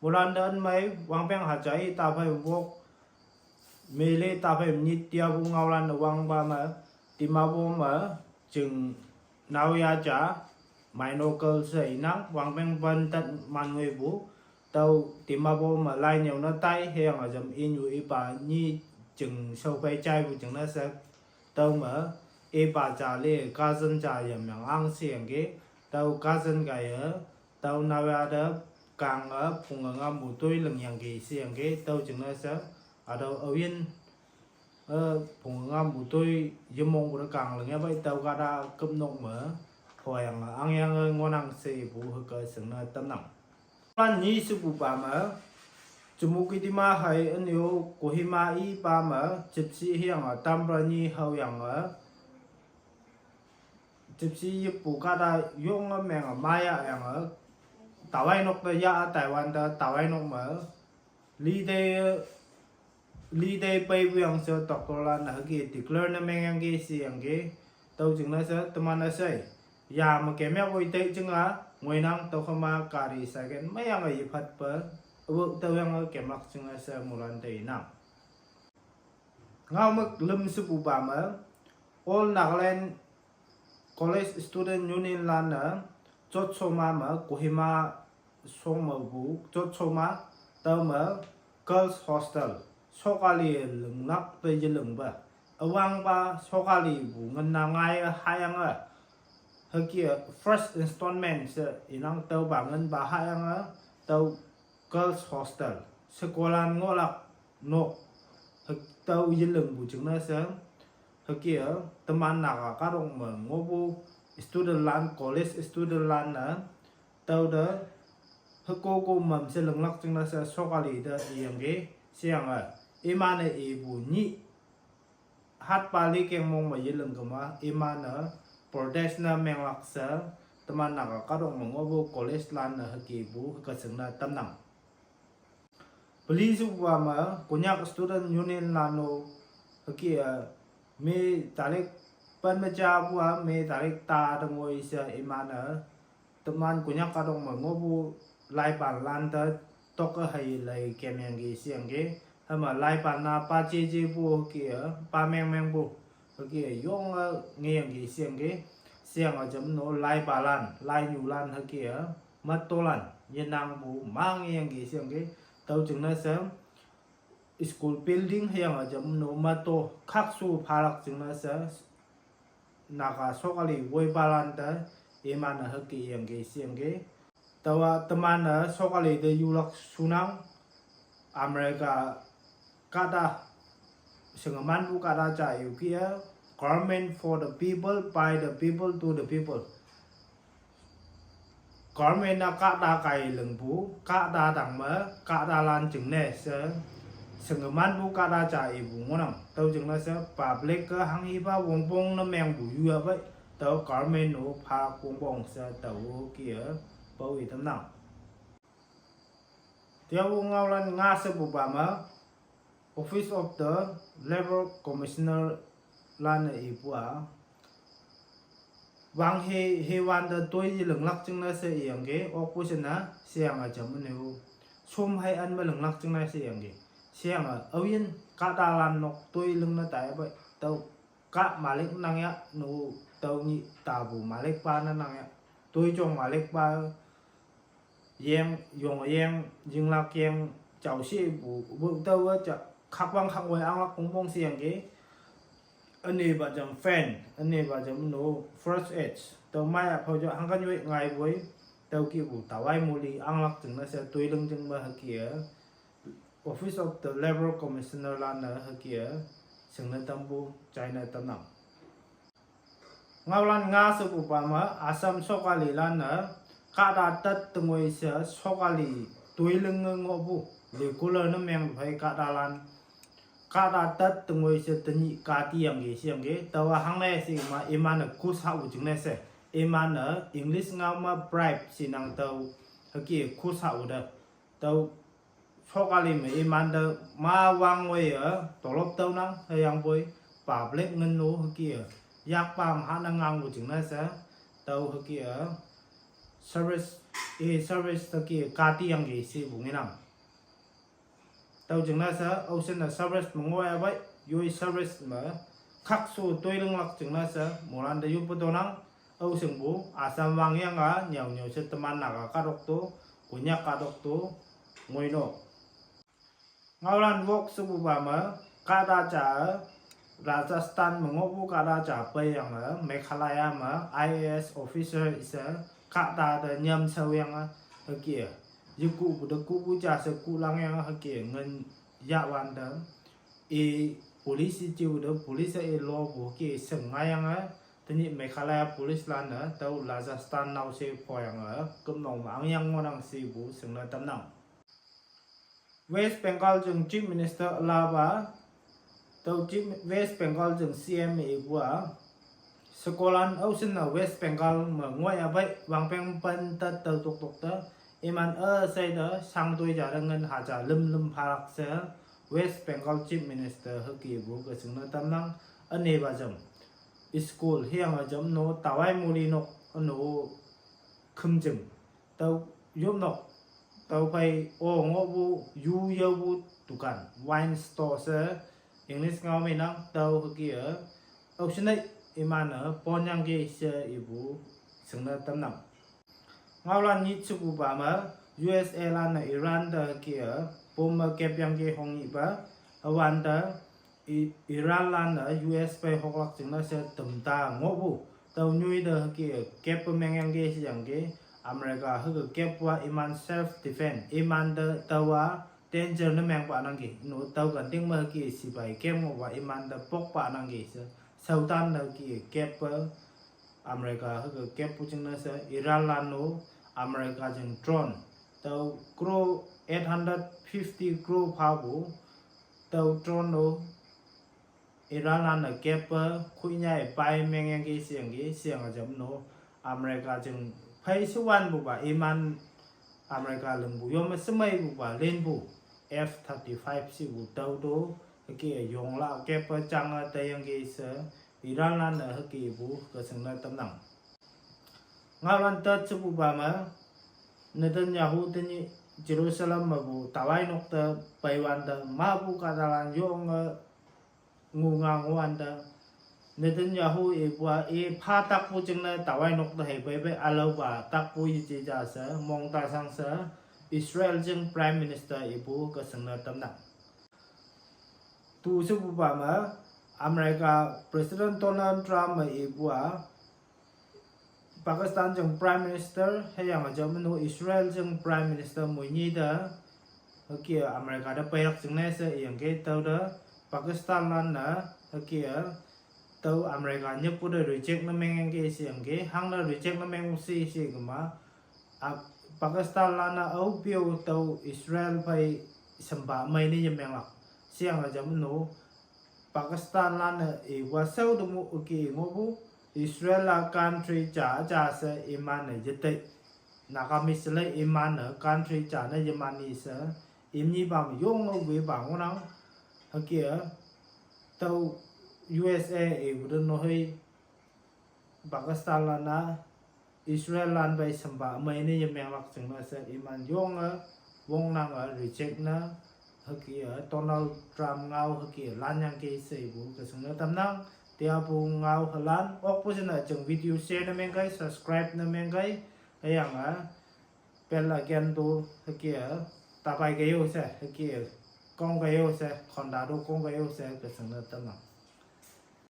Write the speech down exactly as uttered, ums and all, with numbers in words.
Mulan dan mai wangpeng hajai tapai wok mele tapai nyit tia bu ngaolan wangba ma Dimapur ma jeng naoya ja minor girl se inang wangpeng ban tat man ngoi bu tau Dimapur ma lai nyau na tai heyang ajam inyu ipa nyi jeng sau pai jai bu jeng na se tau ma ipa ja le cousin ja yam yang ang se yang ge tau cousin ga ye tau naoya de kang a phung a ngam bu toi leng yang ge se yang ge tau jeng na se atau awin phung a ngam bu toi yemong bu de kang leng ya bai tau ga da kep nok ma ho yang a ang yang a ngonang se bu he ka seng na tam nang. Pan nyi se bu pa ma Chumukedima hai anyo Kohima i pa ma Gypsy hiang a Tamra nyi hau yang a Gypsy yip pu ka da yong a meng a maya yang a tawai nok da ya a Taiwan da tawai nok ma li de li de pai bu yang se doctor lan na hagi declare na meng yang ge si yang ge tau jing na se teman na sai ya ma kem ya woi tai jing a ngoi nang tau khama kari sa gen ma yang a yi phat pa wok tau yang a kem lak jing na se mulan tai nang. Ngau mak lum se bu ba ma All Nagaland College Student Union lan na chot so ma ma Kohima song ma bu chot so ma tau ma girls hostel sokali leng lak pe ye leng ba awang ba sokali bu ngan na ngai a ha yang a hagi a first installment se inang tau ba ngan ba ha yang a tau girls hostel sekolan ngolak nok tau ye leng bu jing na se hagi a teman na ka ka dong ma ngo bu student lan college student lan na tau da hako ko mam se leng lak jing na se sokali da yang ge siang a ima ne i bu nyi hat pa li keng mong ma ye leng kama ima na protest na meng lak se teman na ka ka dong ma ngo bu college lan na hagi bu ka seng na tam nang. Peli su ba ma Konyak Student Union lan no hagi a me tarik pan ma ja bu a me tarik ta da ngoi se ima na teman Konyak ka dong ma ngo bu lai pan lan da tok a hai lai kem yang ge siang ge hama lai pan na pa je je bu hagi a pa meng meng bu hagi a yong a nge yang ge siang ge siang a jam no lai pa lan lai nyu lan hagi a ma to lan ye nang bu ma nge yang ge siang ge tau jing na se school building heyang a jam no ma to khak su pha lak jing na se na ka sokali woi pa lan ta ima na hagi yang ge siang ge tau a teman na sokali de yu lak su nang America ka da seng man bu ka da ja yu ki a government for the people by the people to the people. Government na ka da kai leng bu ka da dang ma ka da lan jing ne se seng man bu ka da ja i bu ngonang tau jing na se public ka hang i ba wong bong na meng bu yu a bai tau government no pha wong bong se tau ki a pau i tam nang. Tia bu ngau lan nga se bu ba ma Office of the Labor Commissioner lan na i bu a wang he he wan da toi i leng lak jing na se i yang ge ok bu se na siang a jam ne u sum hai an ma leng lak jing na se yang ge siang a awin ka da lan nok toi leng na tai ba tau ka malik nang ya nu tau ngi ta bu malik pa na nang ya toi jong malik pa yeng yong yeng jing lak yeng chau si bu bu tau wa cha khak wang khak wai ang lak kong bong siang ge ane ba jam fan ane ba jam no first aid tau mai a phau jo hang kan yoi ngai boi tau ki bu tawai muli ang lak jing na se tui leng jing ba ha ki a Office of the Labor Commissioner lan na ha ki a sing na tam bu chai na tam nang. Ngau lan nga se bu ba ma Assam sokali lan na ka da tat tengoi se sokali tui leng ngo bu regular na meng phai ka da lan ka da tat tengoi se tanyi ka ti yang ge siang ge tawa hang ne se ma iman na kus ha u jing ne se iman na English ngau ma bribe si nang tau ha ki kus ha u da tau sokali me iman da ma wang wei a tolop tau nang ha yang boi public ngen no ha ki a yak pam ha na ngang u jing na se tau ha ki a service, e service teki kati yangki shipu ngenang. Tüo jingne she, aoshinne service me ngoiya pei, yoi service me khakshu toi linglak jingne she, moilan te yoppe tonang, aoshingpu, Assam wangyange, nyüo nyüo she teman Naga kahtok to, Konyak kahtok to, ngoinok. Ngaolan wok shepupa me, kahta ja, Rajasthan me ngohpu kahta ja peiyange, Meghalaya me, I A S officer she, kahta te nyam shaoyange, hüke, yekuhpu te kuhpu ja she kuhlangyange, hüke, ngin yahwante, i police jiu te, police i lopu hüke shing ngaiyange, tenyih Meghalaya police lan-e, tüo Rajasthan nao she phoyange, kümnong me angyang ngohnang shepu shingne tamnang. West Bengal jing Chief Minister ülapa, tüo Chief, West Bengal jing C M ipu-a, shekolan aoshinne West Bengal me ngoiya pei wangpeng pen tat tao toktok te, iman üshei te shangtoi ja te ngin haja lüm lüm phalak she, West Bengal Chief Minister hükepu ke shingne tamnang, ünepa jam. School hüyange jam no, tawai muli nok, üno, khümjing. Tüo yopnok, tüophei o ngohpu, yu yaopu dukan, wine store she, English ngao me nang, tüo hüke-e, aoshinne iman-e ponyangki she ipu shingne tamnang. Ngaolan nyit shepupa me, U S A lan-e Iran te hüke-e, bomb me kepyangki hongnyihpa, hüwante, I-, Iran lan-e U S pei hoklak jingne she tamta ngohpu. Tüo nyoi te hüke-e, keppe mengyangki sheyangki, America hüke keppu-a iman self defense, imante tüowa danger ne mengpa nangki, no tüo kanting me hüke sipai kem ngohpa imante pokpa nangki she, shaotan te hüke keppe, America hüke keppu jingne she, Iran lan-o, America jing drone. Tüo crore, eight hundred fifty crore phapu, tüo drone-o, Iran lan-e keppe, khoinyai pai mengyangki sheyangki, sheyange jam no, America jing phei shewanpupa, iman America lingpu, yome shemeipupa, linpu, F thirty-five shepu tüo to, hüke yongla keppe jange taiyangki she, Iran lan-e hükepu ke shingne tamnang. Ngaolan tat shepupa me, Netanyahu tenyih Jerusalem mepu tawai nok te peiwante, mapu kahtalan yonge ngu nga ngohwante, Netanyahu ipu-a i pha takpu jingne tawai nok te hei peipe ülaopa takpu yeje ja she, mongta shang she, Israel jing Prime Minister ipu ke shingne tamnang. Tu shepupa me, America President Donald Trump me ipu-a, Pakistan jing Prime Minister, hüyange jam no Israel jing Prime Minister moini te, hüke America te peilak jingne she iyangki tüo te, Pakistan lan-e, hüke, tüo America nyippu te reject ne mengyangki sheyangki, hangne reject ne mengpu she she kema, a, Pakistan lan-e aopeo tüo Israel phei shempa mei ne yemenglak. Sheyange jam no, Pakistan lan-e iwa shao te mo üke ngohpu, Israel-a country ja ja she iman-e yetei. Nagamese lei iman-e country ja ne yeman ni she, imnyi pam yonge wepa ngohnang, hüke, tüo U S A ipu te no hei, Pakistan lan-a, Israel lan pei shempa mei ne yemenglak jingne she iman yonge, wongnange reject ne, hüke, Donald Trump ngao hüke lanyangki she ipu ke shingne tamnang, teapu ngao hülan, okpu jingne jing video share ne mengkei, subscribe ne mengkei, hüyange, bell icon to hüke, tapai ke yo she, hüke, kong ke yo she, khonta to kong ke yo she, ke shingne tamnang.